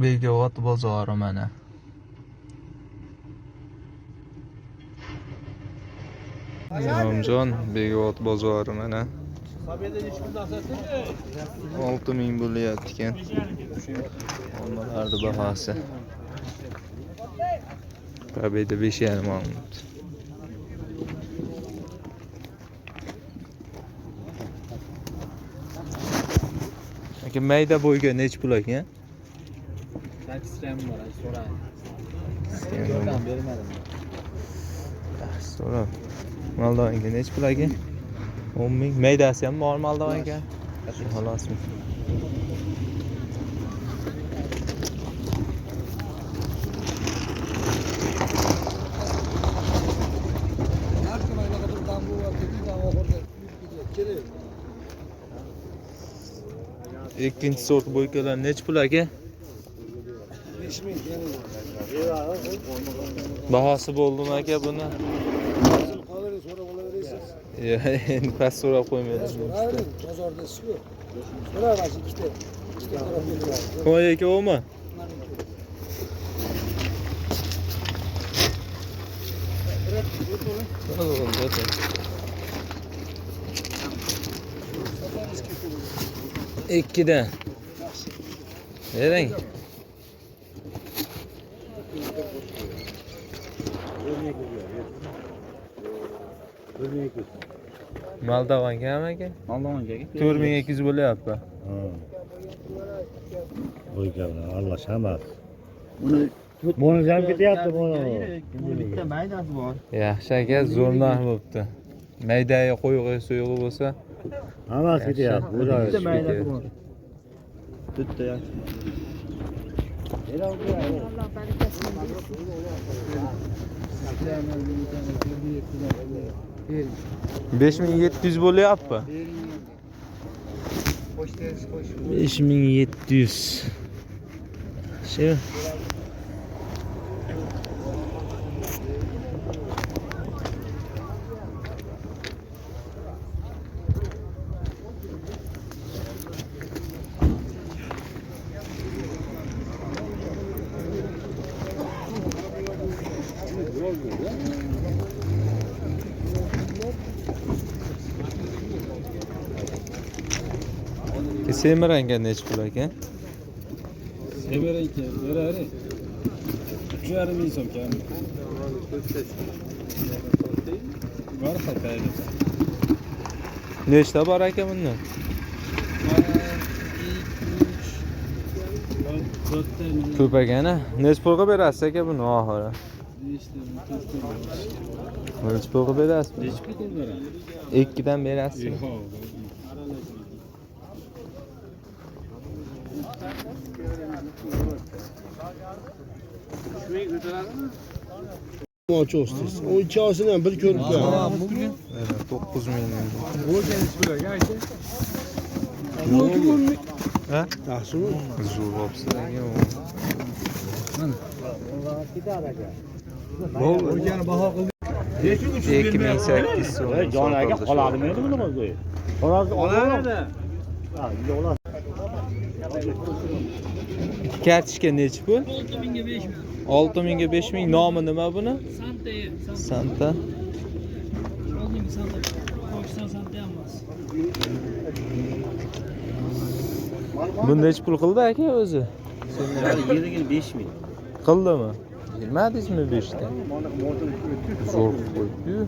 Bekobod bozori mana. Inomjon Bekobod bozori mana. 6000 bo'lyapti ekan. Olmalarning bahosi. Pobeda 5,5 olindi. Aka mayda bo'yga nechi pul ekan? 8 ham bor, so'rang. Yordam bermadim. Yaxshi so'rab. Moldovanka nechi pul aka? 10 ming. Maydasi ham bor Moldovanka. Xolosmi? Ikkinchi sort bo'ykalar nechi pul aka? 5 ming. Bahosi bo'ldimi aka buni? Qolavering, so'rab olaverasiz. Ya, endi past so'rab qo'ymaydi. So'ravering, bozorda siz-ku. So'raverasiz ikkita. Ikkita tarafga turadi. Voy ikkovmi? Ikkidan. Bering. Moldovankami aka? Moldovanka aka. 4200 bo'lyapti. Qo'yganlar aralashamiz. Buni Buni ham ketyapti buni. Buni bitta maydasi bor. Yaxshi aka, zo'r narx bo'libdi. Maydagi qo'yig'i suyug'i bo'lsa, Hammasi ketyapti. Bitta maydasi bor. Bitta yaxshi. Allah barakasini bersin. 5700 bo'lyapti. 5700. Yaxshi. Semiranga nechi pul ekan? Semiranga beravering. 3,5 ming so'm kam. Bor qayerda? Nechta bor aka bundan? 1 2 3 4 ta. Ko'p ekan a. Nechi pulga berasiz aka buni oxiri? Nechta? Nechi pulga berasiz? Nechi pul beraman? Ikkidan berasizmi? Yo'q. O ikkisini ham bir ko'rib ko'raman. Evet, 9000. Ha? Yaxshimi? Zo'r bo'libsiz aka. O'rgani baho qildi. 2800 so'm. Jon aka qoladimi endi buni o'zi? Xo'roz oladi. Ha, oladi. Kartoshka nechi pul? 6000 ga 5000. 6000 ga 5000. Nomi nima buni? Santa. Santa. Oldingi Santa. Pokiston Santa ham emas. Buni nechi pul qildi aka o'zi? Yig'in 5000. Qildimi? Yilmadingizmi 5 ta? Zo'r qilib qo'yibdi-yu.